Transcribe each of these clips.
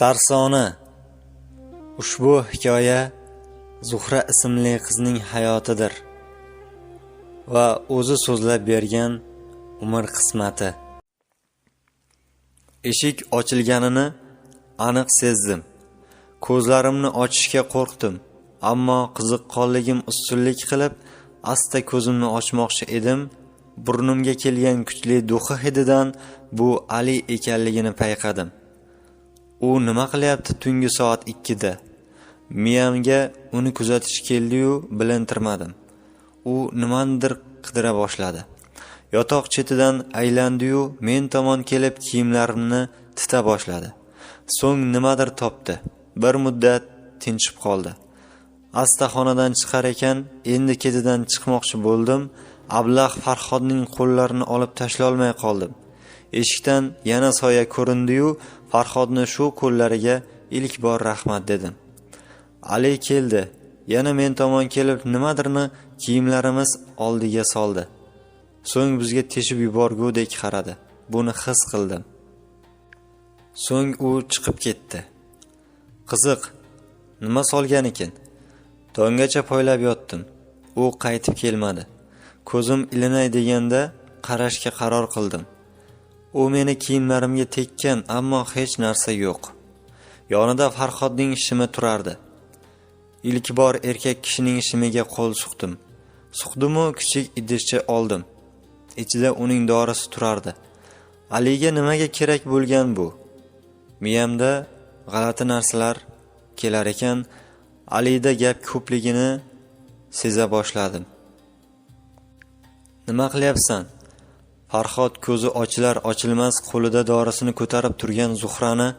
Sarsona. Ushbu hikoya Zuhra ismli qizning hayotidir va o'zi so'zlab bergan umr qismati. Eshik ochilganini aniq sezdim. Ko'zlarimni ochishga qo'rqdim, ammo qiziqqonligim ustunlik qilib, asta ko'zimni ochmoqchi edim. Burnimga kelgan kuchli duxi hididan bu Ali ekanligini payqadim. U nima qilyapti tungi soat 2 da? Miyamga uni kuzatish keldi-yu, bilintirmadim. U nimanidir qidira boshladi. Yotoq chetidan aylandi-yu, men tomon kelib kiyimlarimni tita boshladi. So'ng nimadir topdi. Bir muddat tinchib qoldi. Asta xonadan chiqar ekan, endi ketidan chiqmoqchi bo'ldim. Ablah Farhodning qo'llarini olib tashlolmay qoldim. Eshikdan yana soya ko'rindi-yu, Farhodni shu qo'llariga ilk bor rahmat dedim. Ali keldi. Yana men tomon kelib nimadirni kiyimlarimiz oldiga soldi. So'ng bizga teshib yuborgudek qaradi. Buni his qildim. So'ng u chiqib ketdi. Qiziq, nima solgan ekan? Tonggacha poylab yotdim. U qaytib kelmadi. Ko'zim ilinay deganda qarashga qaror qildim. U meni kiyimlarimga tekkan, ammo hech narsa yo'q. Yonida Farhodning shimi turardi. Ilk bor erkak kishining shimiga qo'l suqdim. Suqdimu kichik idishcha oldim. Ichida uning dorisi turardi. Aliga nimaga kerak bo'lgan bu? Miyamda g'alati narsalar kelar ekan, Alida gap ko'pligini seza boshladim. Nima qilyapsan? Farhod ko'zi ochilar ochilmas qo'lida dorisini ko'tarib turgan Zuhrani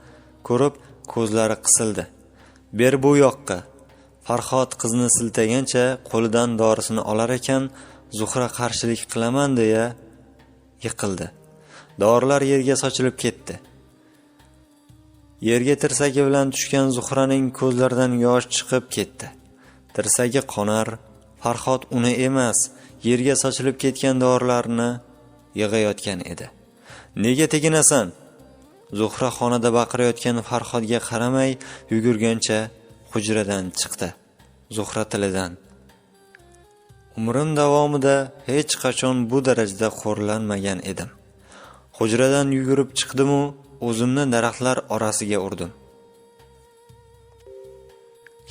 ko'rib ko'zlari qisildi. Ber bu yoqqa. Farhod qizni siltagancha qo'lidan dorisini olar ekan, Zuhra qarshilik qilaman deya yiqildi. Dorilar yerga sochilib ketdi. Yerga tirsagi bilan tushgan Zuhraning ko'zlaridan yosh chiqib ketdi. Tirsagi qonar, Farhod uni emas, yerga sochilib ketgan dorilarni yig'ayotgan edi. Nega teginasan? Zuhra xonada baqirayotgan Farhodga qaramay yugurgancha hujradan chiqdi. Zuhra tilidan: Umrim davomida hech qachon bu darajada xo'rlanmagan edim. Hujradan yugurib chiqdim-u, o'zimni daraxtlar orasiga urdim.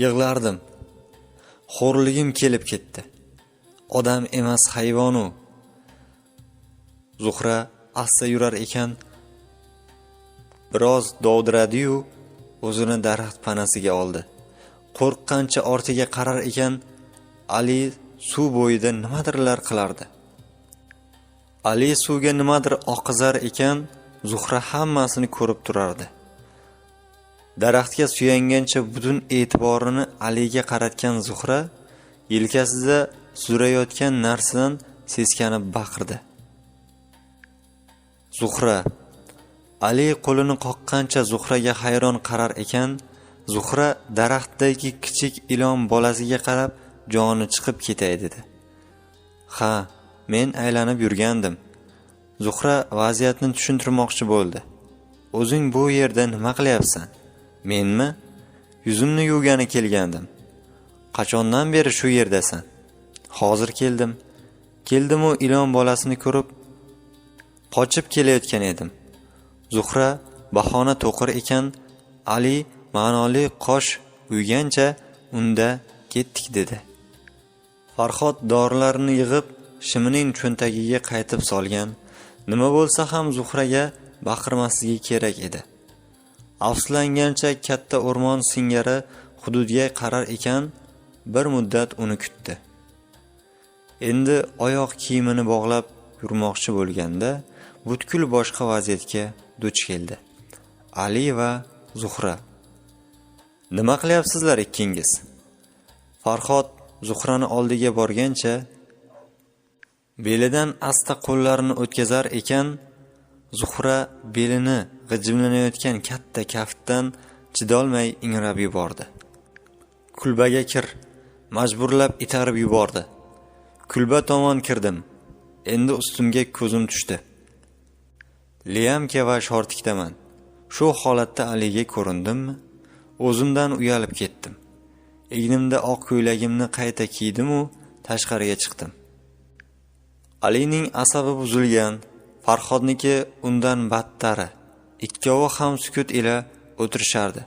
Yig'lardim. Xo'rligim kelib ketdi. Odam emas, hayvon u. Zuhra asta yurar ekan, biroz dovdiradi-yu, o'zini daraxt panasiga oldi. Qo'rqqancha ortiga qarar ekan, Ali suv bo'yida nimadirlar qilardi. Ali suvga nimadir oqizar ekan, Zuhra hammasini ko'rib turardi. Daraxtga suyangancha butun e'tiborini Aliga qaratgan Zuhra yelkasida sudrayotgan narsadan seskanib baqirdi. Zuhra Ali qo'lini qoqqancha Zuhraga hayron qarar ekan, Zuhra daraxtdagi kichik ilon bolasiga qarab joni chiqib ketay dedi. Ha, men aylanib yurgandim. Zuhra vaziyatni tushuntirmoqchi bo'ldi. O'zing bu yerda nima qilyapsan? Menmi? Yuzimni yuvgani kelgandim. Qachondan beri shu yerdasan? Hozir keldim. Keldim-u ilon bolasini ko'rib qochib kelayotgan edim. Zuhra bahona to'qir ekan, Ali ma'noli qosh uygancha unda ketdik dedi. Farhod dorilarni yig'ib shimining cho'ntagiga qaytib solgan. Nima bo'lsa ham Zuhraga baqirmasligi kerak edi. Afsuslangancha katta o'rmon singari hududga qarar ekan, bir muddat uni kutdi. Endi oyoq kiyimini bog'lab yurmoqchi bo'lganda butkul boshqa vaziyatga duch keldi. Ali va Zuhra. Nima qilyapsizlar ikkingiz? Farhod Zuhrani oldiga borgancha belidan asta qo'llarini o'tkazar ekan, Zuhra belini g'ijimlanayotgan katta kaftdan chidolmay ingrab yubordi. Kulbaga kir, majburlab itarib yubordi. Kulba tomon kirdim. Endi ustimga ko'zim tushdi. Liyamka va shortikdaman. Shu holatda Aliga ko'rindimmi? O'zimdan uyalib ketdim. Egnimda oq ko'ylagimni qayta kiydim-u, tashqariga chiqdim. Alining asabi buzilgan, Farhodniki undan battari. Ikkovi ham sukut ila o'tirishardi.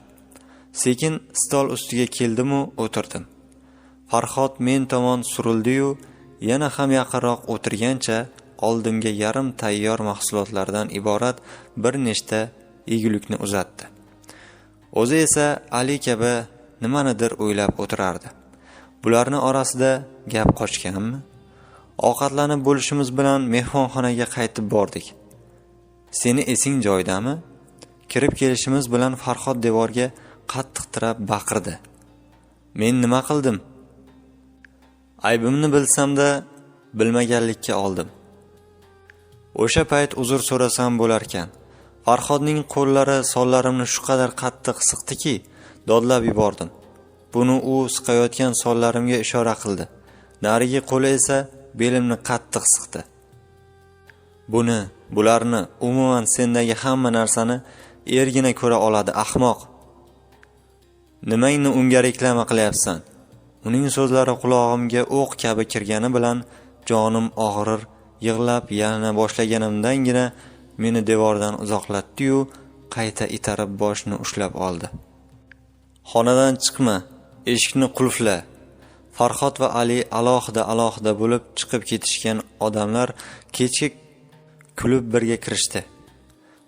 Sekin stol ustiga keldim-u, o'tirdim. Farhod men tomon surildi-yu, yana ham yaqinroq o'tirgancha oldimga yarim tayyor mahsulotlardan iborat bir nechta yegulikni uzatdi. O'zi esa Ali kabi nimanidir o'ylab o'tirardi. Bularni orasida gap qochganmi? Ovqatlanib bo'lishimiz bilan mehmonxonaga qaytib bordik. Seni esing joyidami? Kirib kelishimiz bilan Farhod devorga qattiq tirab baqirdi. Men nima qildim? Aybimni bilsam-da bilmaganlikka oldim. O'sha payt uzr so'rasam bo'larkan. Farhodning qo'llari sonlarimni shu qadar qattiq siqdiki, dodlab yubordim. Buni u siqayotgan sonlarimga ishora qildi. Narigi qo'li esa belimni qattiq siqdi. Buni, bularni, umuman sendagi hamma narsani ergina ko'ra oladi, ahmoq. Nimangni unga reklama qilyapsan? Uning so'zlari qulog'imga o'q kabi kirgani bilan jonim og'rir, yig'lab yalina boshlaganimdangina meni devordan uzoqlatdi-yu, qayta itarib boshni ushlab oldi. Xonadan chiqma, eshikni qulfla. Farhod va Ali alohida-alohida bo'lib chiqib ketishgan odamlar kechki kulib birga kirishdi.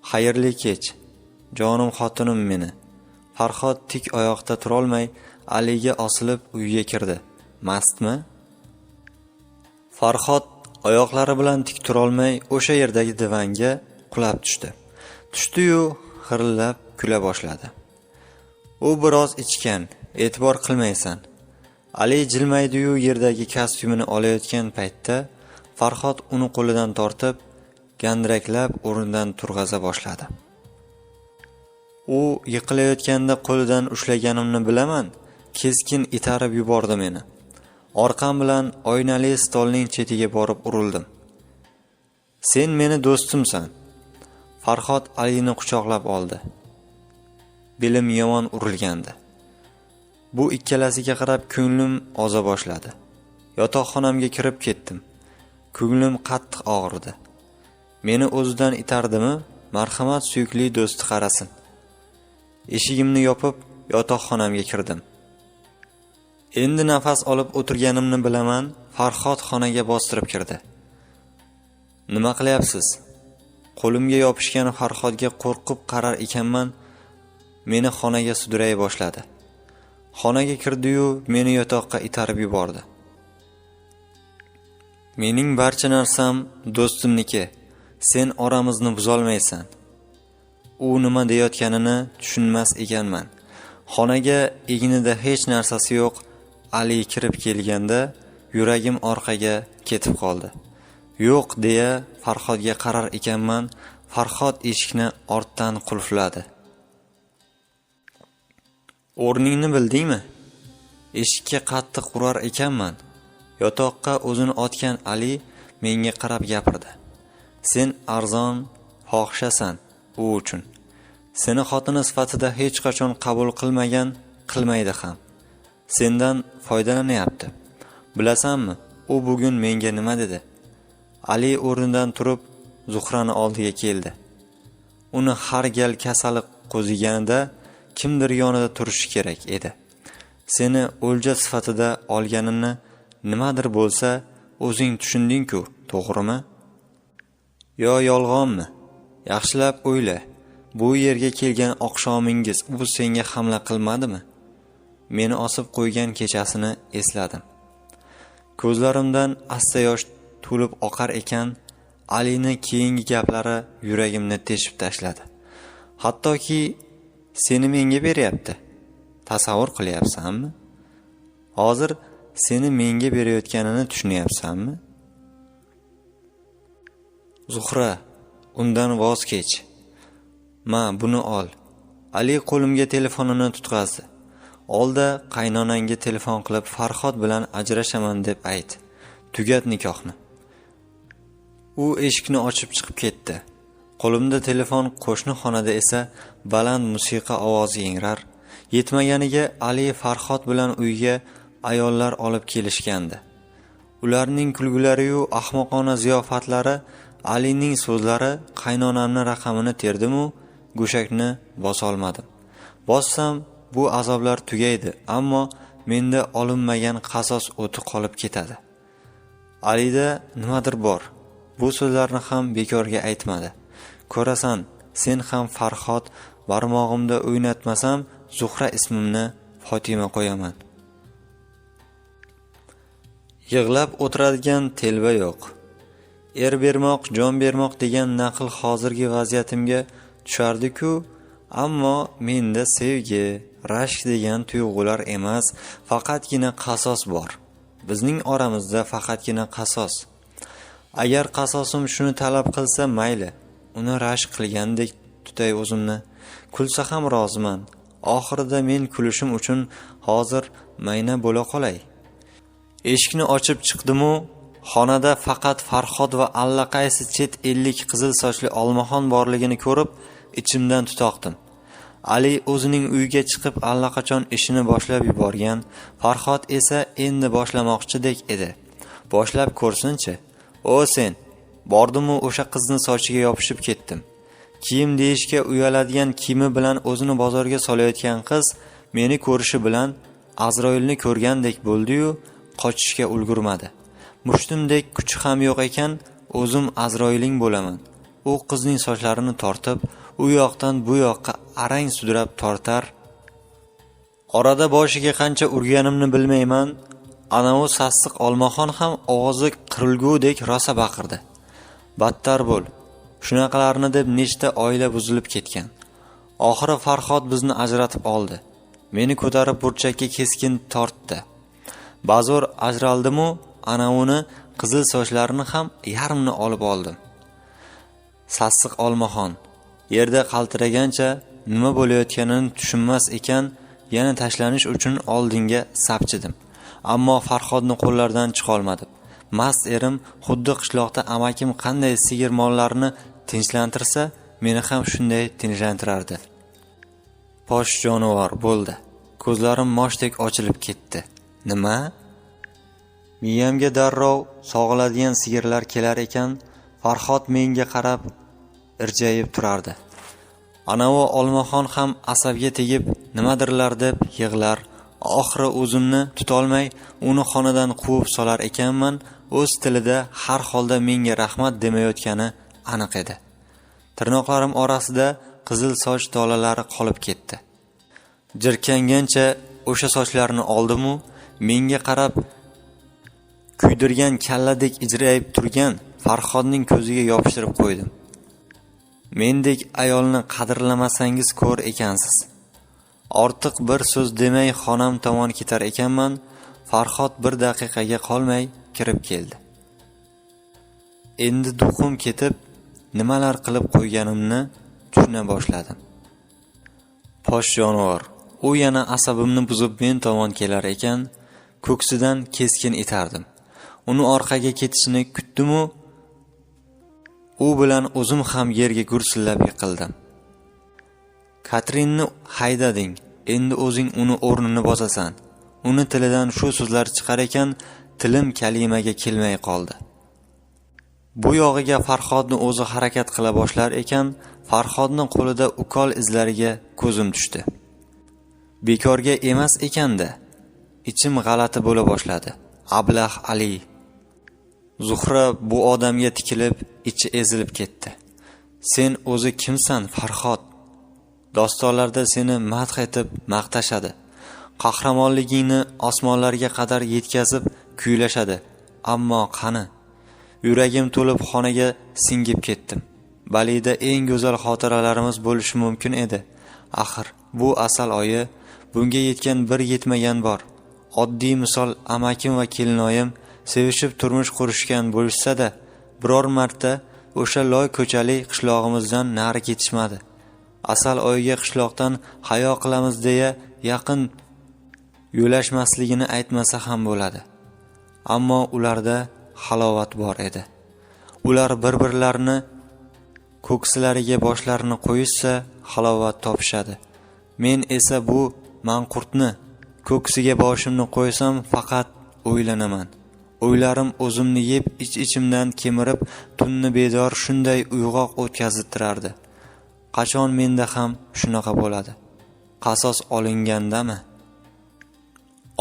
Xayrli kech, jonim xotinim meni. Farhod tik oyoqda turolmay Aliga osilib uyga kirdi. Mastmi? Farhod oyoqlari bilan tik turolmay o'sha yerdagi divanga qulab tushdi. Tushdi-yu xirillab kula boshladi. U biroz ichgan, e'tibor qilmaysan. Ali jilmaydi-yu yerdagi kostyumini olayotgan paytda Farhod uni qo'lidan tortib, gandiraklab o'rnidan turg'aza boshladi. U yiqilayotganda qo'lidan ushlaganimni bilaman, keskin itarib yubordi meni. Orqam bilan oynali stolning chetiga borib urildim. Sen meni do'stimsan. Farhod Alini quchoqlab oldi. Belim yomon urilgandi. Bu ikkalasiga qarab ko'nglim oza boshladi. Yotoqxonamga kirib ketdim. Ko'nglim qattiq og'ridi. Meni o'zidan itardimi? Marhamat, suyukli do'sti qarasin. Eshigimni yopib yotoqxonamga kirdim. Endi nafas olib o'tirganimni bilaman, Farhod xonaga bostirib kirdi. Nima qilyapsiz? Qo'limga yopishgan Farhodga qo'rqib qarar ekanman, meni xonaga suduray boshladi. Xonaga kirdi-yu, meni yotoqqa itarib yubordi. Mening barcha narsam do'stimniki. Sen oramizni buzolmaysan. U nima deyotganini tushunmas ekanman. Xonaga egnida hech narsasi yo'q Ali kirib kelganda yuragim orqaga ketib qoldi. Yo'q deya Farhodga qarar ekanman, Farhod eshikni ortdan qulfladi. O'rningni bildingmi? Eshikka qattiq urar ekanman. Yotoqqa o'zini otgan Ali menga qarab gapirdi. Sen arzon fohishasan u uchun. Seni xotini sifatida hech qachon qabul qilmagan, qilmaydi ham. Sendan foydalanyapti. Bilasanmi, u bugun menga nima dedi? Ali o'rnidan turib Zuhrani oldiga keldi. Uni har gal kasali qo'ziganida kimdir yonida turishi kerak edi. Seni o'lja sifatida olganini nimadir bo'lsa o'zing tushunding-ku, to'g'rimi? Yo yolg'onmi? Yaxshilab o'yla. Bu yerga kelgan oqshomingiz u senga hamla qilmadimi? Meni osib qo'ygan kechasini esladim. Ko'zlarimdan asta yosh to'lib oqar ekan, Alini keyingi gaplari yuragimni teshib tashladi. Hattoki seni menga beryapti. Tasavvur qilyapsanmi? Hozir seni menga berayotganini tushunyapsanmi? Zuhra, undan voz kech. Ma, buni ol. Ali qo'limga telefonini tutqazdi. Olda qaynonangga telefon qilib Farhod bilan ajrashaman deb ayt. Tugat nikohni. U eshikni ochib chiqib ketdi. Qo'limda telefon, qo'shni xonada esa baland musiqa ovozi yangrar. Yetmaganiga Ali Farhod bilan uyga ayollar olib kelishgandi. Ularning kulgilari-yu ahmoqona ziyofatlari, Alining so'zlari, qaynonamni raqamini terdim-u, go'shakni bosolmadim. Bossam bu azoblar tugaydi, ammo menda olinmagan qasos o'ti qolib ketadi. Alida nimadir bor. Bu so'zlarni ham bekorga aytmadi. Ko'rasan, sen ham Farhod, barmog'imda o'ynatmasam Zuhra ismimni Fotima qo'yaman. Yig'lab o'tiradigan telba yo'q. Er bermoq, jon bermoq degan naql hozirgi vaziyatimga tushardi-ku, ammo menda sevgi, rashk degan tuyg'ular emas, faqatgina qasos bor. Bizning oramizda faqatgina qasos. Agar qasosim shuni talab qilsa, mayli, uni rashk qilgandek tutay o'zimni. Kulsa ham roziman. Oxirida men kulishim uchun hozir mayna bo'la qolay. Eshikni ochib chiqdim-u, xonada faqat Farhod va allaqaysi chet ellik qizil sochli olmaxon borligini ko'rib, ichimdan tutoqdim. Ali o'zining uyiga chiqib allaqachon ishini boshlab yuborgan, Farhod esa endi boshlamoqchidek edi. Boshlab ko'rsinchi. O sen, bordim-u o'sha qizni sochiga yopishib ketdim. Kiyim deyishga uyaladigan kiyimi bilan o'zini bozorga solayotgan qiz meni ko'rishi bilan Azroilni ko'rgandek bo'ldi-yu, qochishga ulgurmadi. Mushtumdek kuchi ham yo'q ekan, o'zim Azroiling bo'laman. U qizning sochlarini tortib, u yoqdan bu yoqqa arang sudrab tortar. Orada boshiga qancha urganimni bilmayman. Anavi sassiq olmaxon ham ovozi qirilgudek rosa baqirdi. Battar bo'l. Shunaqalarni deb nechta oila buzilib ketgan. Oxiri Farhod bizni ajratib oldi. Meni ko'tarib burchakka keskin tortdi. Bazo'r ajraldim-u, anavini qizil sochlarini ham yarmini olib oldim. Sassiq olmaxon yerda qaltiragancha nima bo'layotganini tushunmas ekan, yana tashlanish uchun oldinga sapchidim. Ammo Farhodni qo'llaridan chiqolmadim. Mast erim xuddi qishloqda amakim qanday sigir mollarni tinchlantirsa, meni ham shunday tinchlantirardi. Posh jonivor bo'ldi. Ko'zlarim moshdek ochilib ketdi. Nima? Miyamga darrov sog'iladigan sigirlar kelar ekan, Farhod menga qarab irjayib turardi. Anavi olmaxon ham asabga tegib nimadirlar deb yig'lar. Oxiri o'zimni tutolmay uni xonadan quvib solar ekanman, o'z tilida har holda menga rahmat demayotgani aniq edi. Tirnoqlarim orasida qizil soch tolalari qolib ketdi. Jirkangancha o'sha sochlarni oldim-u, menga qarab kuydirgan kalladek ijrayib turgan Farhodning ko'ziga yopishtirib qo'ydim. Mendek ayolni qadrlamasangiz ko'r ekansiz. Ortiq bir so'z demay xonam tomon ketar ekanman, Farhod bir daqiqaga qolmay kirib keldi. Endi duxum ketib, nimalar qilib qo'yganimni tushuna boshladim. Posh jonivor, u yana asabimni buzib men tomon kelar ekan, ko'ksidan keskin itardim. Uni orqaga ketishini kutdim-u, u bilan o'zim ham yerga gursillab yiqildim. Katrinni haydading, endi o'zing uni o'rnini bosasan. Uni tilidan shu so'zlar chiqar ekan, tilim kalimaga kelmay qoldi. Bu yog'iga Farhodni o'zi harakat qila boshlar ekan, Farhodni qo'lida ukol izlariga ko'zim tushdi. Bekorga emas ekanda. Ichim g'alati bo'la boshladi. Ablah Ali. Zuhra bu odamga tikilib, ichi ezilib ketdi. Sen o'zi kimsan, Farhod? Dostonlarda seni madh etib maqtashadi. Qahramonligingni osmonlarga qadar yetkazib kuylashadi. Ammo qani? Yuragim to'lib xonaga singib ketdim. Balida eng go'zal xotiralarimiz bo'lishi mumkin edi. Axir bu asal oyi, bunga yetgan bir yetmagan bor. Oddiy misol, amakim va kelinoyim sevishib turmush qurishgan bo'lishsa-da, biror marta o'sha loy ko'chali qishlog'imizdan nari ketishmadi. Asal oyiga qishloqdan hayo qilamiz deya yaqin yo'lashmasligini aytmasa ham bo'ladi. Ammo ularda halovat bor edi. Ular bir-birlarini Ko'ksilariga boshlarini qo'yishsa, halovat topishadi. Men esa bu manqurtni ko'ksiga boshimni qo'ysam faqat o'ylanaman. O'ylarim o'zimni yeb, ich-ichimdan kemirib, tunni bedor shunday uyg'oq o'tkaztirardi. Qachon menda ham shunaqa bo'ladi? Qasos olingandami?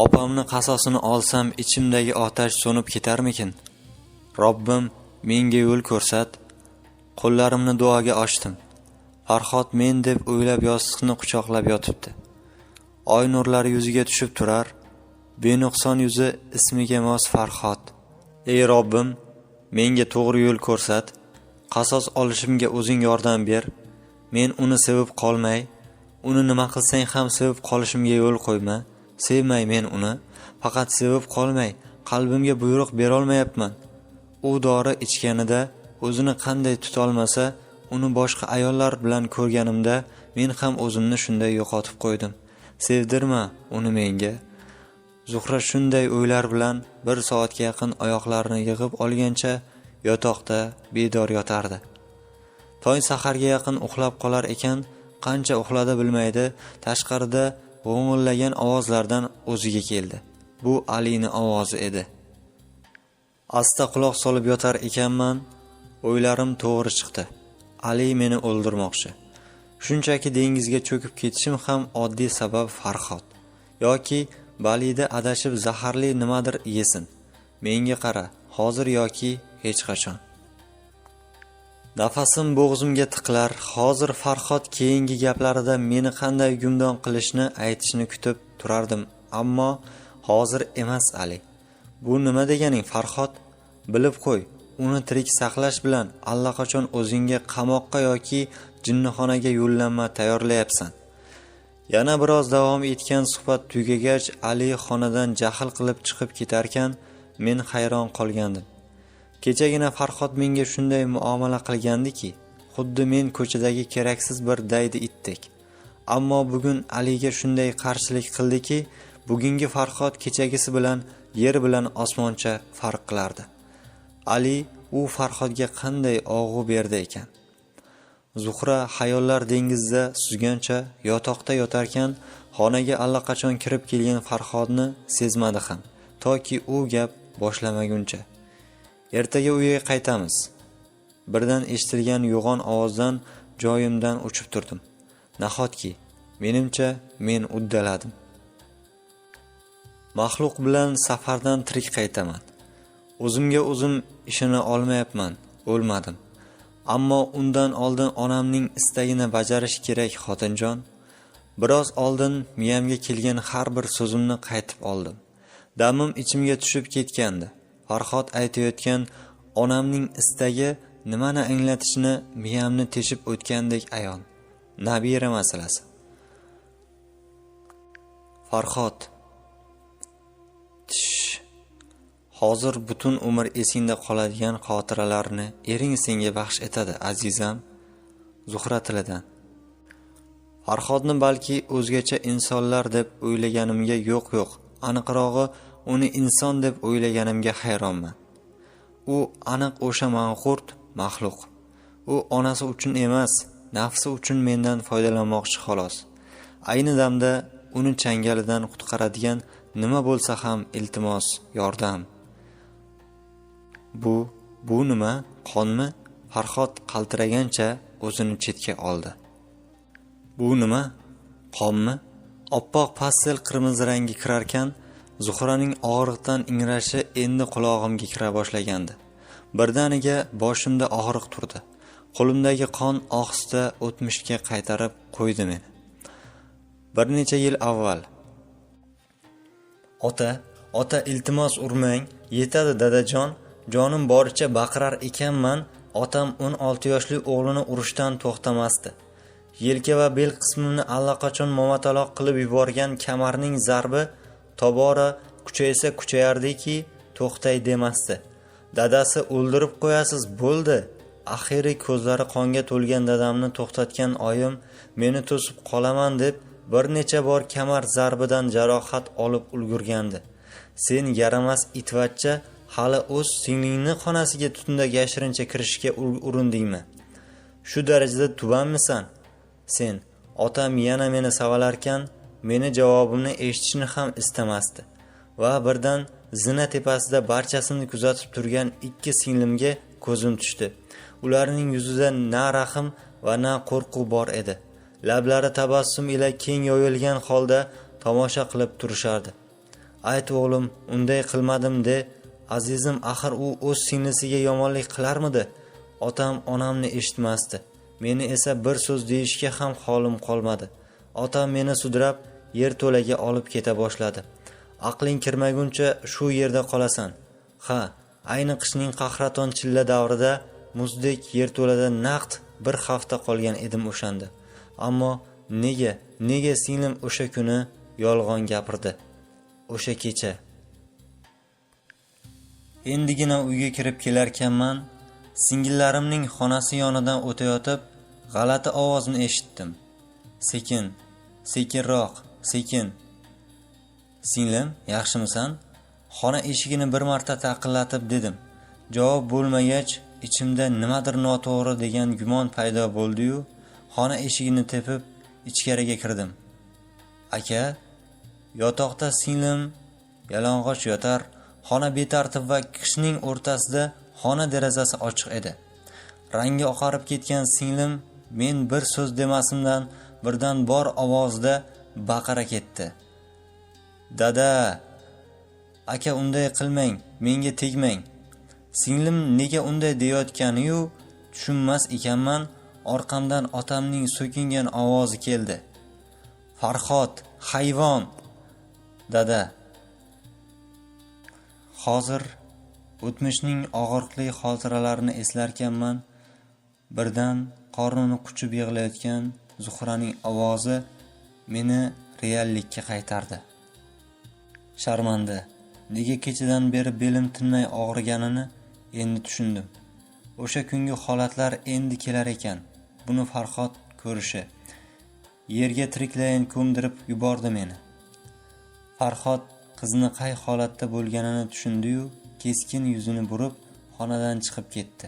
Opamni qasosini olsam ichimdagi otash so'nib ketarmikin? Robbim, menga yo'l ko'rsat. Qo'llarimni duoga ochdim. Farhod men deb o'ylab yostiqni quchoqlab yotibdi. Oy nurlari yuziga tushib turar. Benuqson yuzi ismiga mos Farhod. Ey Robbim, menga to'g'ri yo'l ko'rsat. Qasos olishimga o'zing yordam ber. Men uni sevib qolmay, uni nima qilsang ham sevib qolishimga yo'l qo'yma. Sevmay men uni, faqat sevib qolmay, qalbimga buyruq berolmayapman. U dori ichganida o'zini qanday tutolmasa, uni boshqa ayollar bilan ko'rganimda men ham o'zimni shunday yo'qotib qo'ydim. Sevdirma uni menga. Zuhra shunday o'ylar bilan bir soatga yaqin oyoqlarini yig'ib olgancha yotoqda bedor yotardi. Tong saharga yaqin uxlab qolar ekan, qancha uxladi bilmaydi, tashqarida g'o'ng'illagan ovozlardan o'ziga keldi. Bu Alini ovozi edi. Asta quloq solib yotar ekanman, o'ylarim to'g'ri chiqdi. Ali meni o'ldirmoqchi. Shunchaki dengizga cho'kib ketishim ham oddiy sabab Farhod. Yoki Balida adashib zaharli nimadir yesin. Menga qara, hozir yoki hech qachon. Nafasim bo'g'zimga tiqilar. Hozir Farhod keyingi gaplarida meni qanday gumdon qilishni aytishini kutib turardim, ammo hozir emas Ali. Bu nima deganing Farhod? Bilib qo'y, uni tirik saqlash bilan allaqachon o'zingga qamoqqa yoki jinnixonaga yo'llanma tayyorlayapsan. Yana biroz davom etgan suhbat tugagach, Ali xonadan jahl qilib chiqib ketarkan, men hayron qolgandim. Kechagina Farhod menga shunday muomala qilgandiki, xuddi men ko'chadagi keraksiz bir daydi itdek. Ammo bugun Aliga shunday qarshilik qildiki, bugungi Farhod kechagisi bilan yer bilan osmoncha farq qilardi. Ali u Farhodga qanday og'u berdi ekan? Zuhra xayollar dengizida suzgancha yotoqda yotarkan, xonaga allaqachon kirib kelgan Farhodni sezmadi ham, toki u gap boshlamaguncha. Ertaga uyga qaytamiz. Birdan eshitilgan yo'g'on ovozdan joyimdan uchib turdim. Nahotki, menimcha men uddaladim. Maxluq bilan safardan tirik qaytaman. O'zimga o'zim ishona olmayapman, o'lmadim. Ammo undan oldin onamning istagini bajarish kerak, xotinjon. Biroz oldin miyamga kelgan har bir so'zimni qaytib oldim. Damim ichimga tushib ketgandi. Farhod aytayotgan onamning istagi nimani anglatishini miyamni teshib o'tgandek ayon. Nabira masalasi. Farhod. Tish. Hozir butun umr esingda qoladigan xotiralarni ering senga baxsh etadi, azizam. Zuhra tilidan. Farhodni balki o'zgacha insonlar deb o'ylaganimga yo'q, aniqrog'i uni inson deb o'ylaganimga hayronman. U aniq o'sha manqurt maxluq. U onasi uchun emas, nafsi uchun mendan foydalanmoqchi xolos. Ayni damda uni changalidan qutqaradigan nima bo'lsa ham iltimos, yordam. Bu nima? Qonmi? Farhod qaltiragancha o'zini chetga oldi. Bu nima? Qonmi? Oppoq pastel qirmizi rangi kirarkan, Zuhraning og'riqdan ingrashi endi qulog'imga kira boshlagandi. Birdaniga boshimda og'riq turdi. Qo'limdagi qon ohista o'tmishga qaytarib qo'ydi meni. Bir necha yil avval. Ota, ota iltimos urmang, yetadi dadajon, jonim boricha baqirar ekanman. Otam 16 yoshli o'g'lini urishdan to'xtamasdi. Yelka va bel qismimni allaqachon momataloq qilib yuborgan kamarning zarbi tobora kuchaysa kuchayardiki, to'xtay demasdi. Dadasi o'ldirib qo'yasiz, bo'ldi. Axiri ko'zlari qonga to'lgan dadamni to'xtatgan oyim meni to'sib qolaman deb bir necha bor kamar zarbidan jarohat olib ulgurgandi. Sen yaramas itvachcha, hali o'z singlingni xonasiga tunda yashirincha kirishga urindingmi? Shu darajada tubanmisan sen? Otam yana meni savalarkan, meni javobimni eshitishni ham istamasdi. Va birdan zina tepasida barchasini kuzatib turgan ikki singlimga ko'zim tushdi. Ularning yuzida na rahm va na qo'rquv bor edi. Lablari tabassum ila keng yoyilgan holda tomosha qilib turishardi. Ayt o'g'lim, unday qilmadim de, azizim, axir u o'z singlisiga yomonlik qilarmidi? Otam onamni eshitmasdi. Meni esa bir so'z deyishga ham holim qolmadi. Otam meni sudrab yerto'laga olib keta boshladi. Aqling kirmaguncha shu yerda qolasan. Ha, ayni qishning qahraton chilla davrida muzdek yerto'lada naqd bir hafta qolgan edim o'shanda. Ammo nega singlim o'sha kuni yolg'on gapirdi? O'sha kecha. Endigina uyga kirib kelarkanman, singillarimning xonasi yonidan o'tayotib g'alati ovozni eshitdim. Sekin, sekinroq, sekin. Singlim, yaxshimisan? Xona eshigini bir marta taqillatib dedim. Javob bo'lmagach, ichimda nimadir noto'g'ri degan gumon paydo bo'ldi-yu, xona eshigini tepib ichkariga kirdim. Aka, yotoqda singlim yalang'och yotar, xona betartib va qishning o'rtasida xona derazasi ochiq edi. Rangi oqarib ketgan singlim men bir so'z demasimdan birdan bor ovozda baqira ketdi. Dada, aka unday qilmang, menga tegmang. Singlim nega unday deyotgani-yu tushunmas ekanman, orqamdan otamning so'kingan ovozi keldi. Farhod, hayvon. Dada. Hozir o'tmishning og'riqli xotiralarini eslarkanman, birdan qornini quchib yig'layotgan Zuhraning ovozi meni reallikka qaytardi. Sharmanda, nega kechadan beri belim tinmay og'riganini endi tushundim. O'sha kungi holatlar endi kelar ekan. Buni Farhod ko'rishi. Yerga tiriklayin ko'mdirib yubordi meni. Farhod qizni qay holatda bo'lganini tushundi-yu, keskin yuzini burib xonadan chiqib ketdi.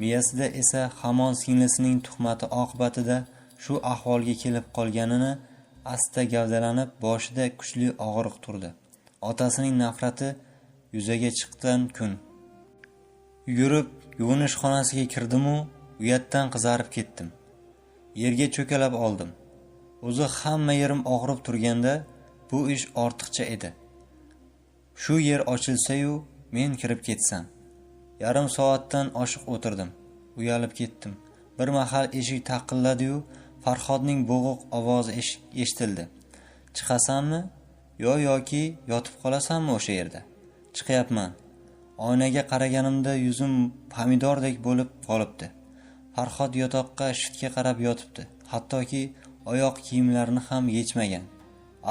Miyasida esa hamon singlisining tuhmati oqibatida shu ahvolga kelib qolganini asta gavdalanib, boshida kuchli og'riq turdi. Otasining nafrati yuzaga chiqqan kun. Yugurib yuvinish xonasiga kirdim-u, uyatdan qizarib ketdim. Yerga cho'kalab oldim. O'zi hamma yerim og'rib turganda bu ish ortiqcha edi. Shu yer ochilsa-yu, men kirib ketsam. Yarim soatdan oshiq o'tirdim. Uyalib ketdim. Bir mahal eshik taqilladi-yu, Farhodning bo'g'iq ovozi eshitildi. Chiqasanmi? Yo yoki yotib qolasanmi o'sha yerda? Chiqyapman. Oynaga qaraganimda yuzim pomidordek bo'lib qolibdi. Farhod yotoqqa shiftga qarab yotibdi. Hattoki oyoq kiyimlarini ham yechmagan.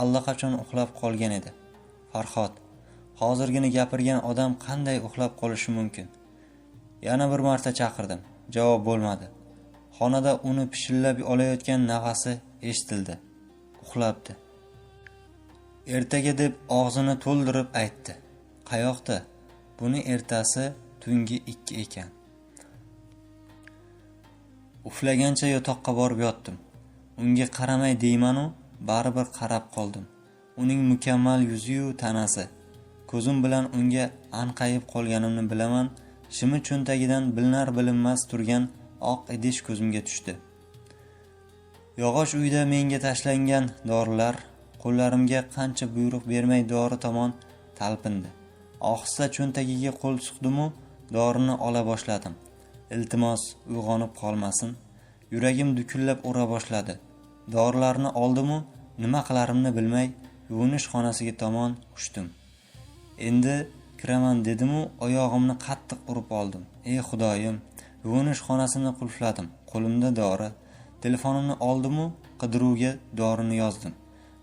Allaqachon uxlab qolgan edi. Farhod, hozirgina gapirgan odam qanday uxlab qolishi mumkin? Yana bir marta chaqirdim. Javob bo'lmadi. Xonada uni pishillab olayotgan nafasi eshitildi. Uxlabdi. Ertaga deb og'zini to'ldirib aytdi. Qayoqda? Buni ertasi tungi 2 ekan. Uxlagancha yotoqqa borib yotdim. Unga qaramay deyman-u, baribir qarab qoldim. Uning mukammal yuzi-yu tanasi. Ko'zim bilan unga anqayib qolganimni bilaman. Shimi cho'ntagidan bilinar-bilinmas turgan oq idish ko'zimga tushdi. Yog'och uyda menga tashlangan dorilar qo'llarimga qancha buyruq bermay dori tomon talpindi. Ohista cho'ntagiga qo'l suqdim-u, dorini ola boshladim. Iltimos, uyg'onib qolmasin. Yuragim dukillab ura boshladi. Dorilarni oldim-u, nima qilarimni bilmay yuvinish xonasiga tomon uchdim. Endi kiraman dedim-u, oyog'imni qattiq urib oldim. Ey Xudoyim, yuvinish xonasini qulfladim. Qo'limda dori. Telefonimni oldim-u, qidiruvga dorini yozdim.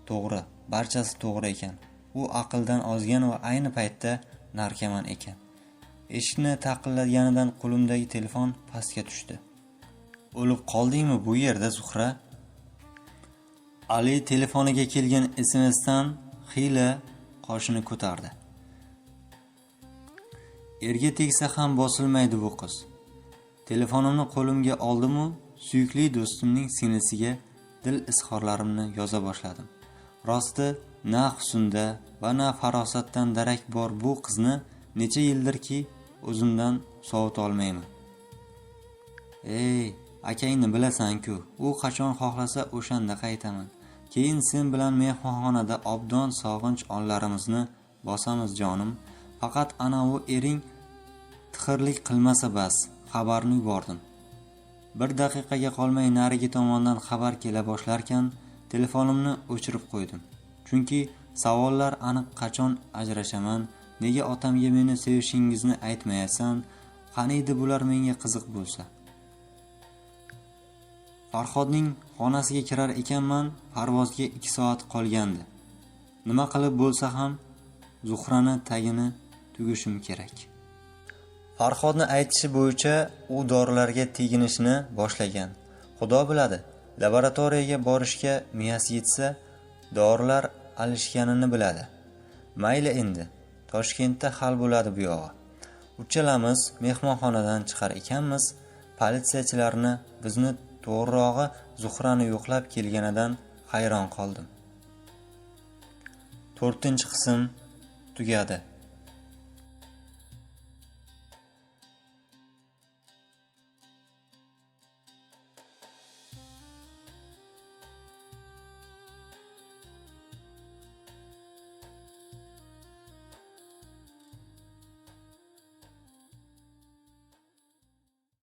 To'g'ri, barchasi to'g'ri ekan. U aqldan ozgan va ayni paytda narkoman ekan. Eshikni taqillatganidan qo'limdagi telefon pastga tushdi. O'lib qoldingmi bu yerda, Zuhra? Ali telefoniga kelgan SMSdan xiyla qoshini ko'tardi. Erga tegsa ham bosilmaydi bu qiz. Telefonimni qo'limga oldim-u, suyukli do'stimning singlisiga dil izhorlarimni yoza boshladim. Rosti, na husnda va na farosatdan darak bor bu qizni necha yildirki o'zimdan sovut olmayman. Ey, akangni bilasan-ku, u qachon xohlasa o'shanda qaytaman. Keyin sen bilan mehmonxonada obdon sog'inch onlarimizni bosamiz jonim. Faqat anavi ering tixirlik qilmasa bas, xabarni yubordim. Bir daqiqaga qolmay narigi tomondan xabar kela boshlarkan, telefonimni o'chirib qo'ydim. Chunki savollar aniq: qachon ajrashaman, nega otamga meni sevishingizni aytmayasan, qaniydi bular menga qiziq bo'lsa. Farhodning xonasiga kirar ekanman, parvozga 2 soat qolgandi. Nima qilib bo'lsa ham Zuhrani tagini tugishim kerak. Farhodni aytishi bo'yicha u dorilarga teginishni boshlagan. Xudo biladi, laboratoriyaga borishga miyasi yetsa, dorilar alishganini biladi. Mayli endi, Toshkentda hal bo'ladi bu yog'i. Uchalamiz mehmonxonadan chiqar ekanmiz, politsiyachilarni bizni, to'g'rirog'i Zuhrani yo'qlab kelganidan hayron qoldim. 4-qism tugadi.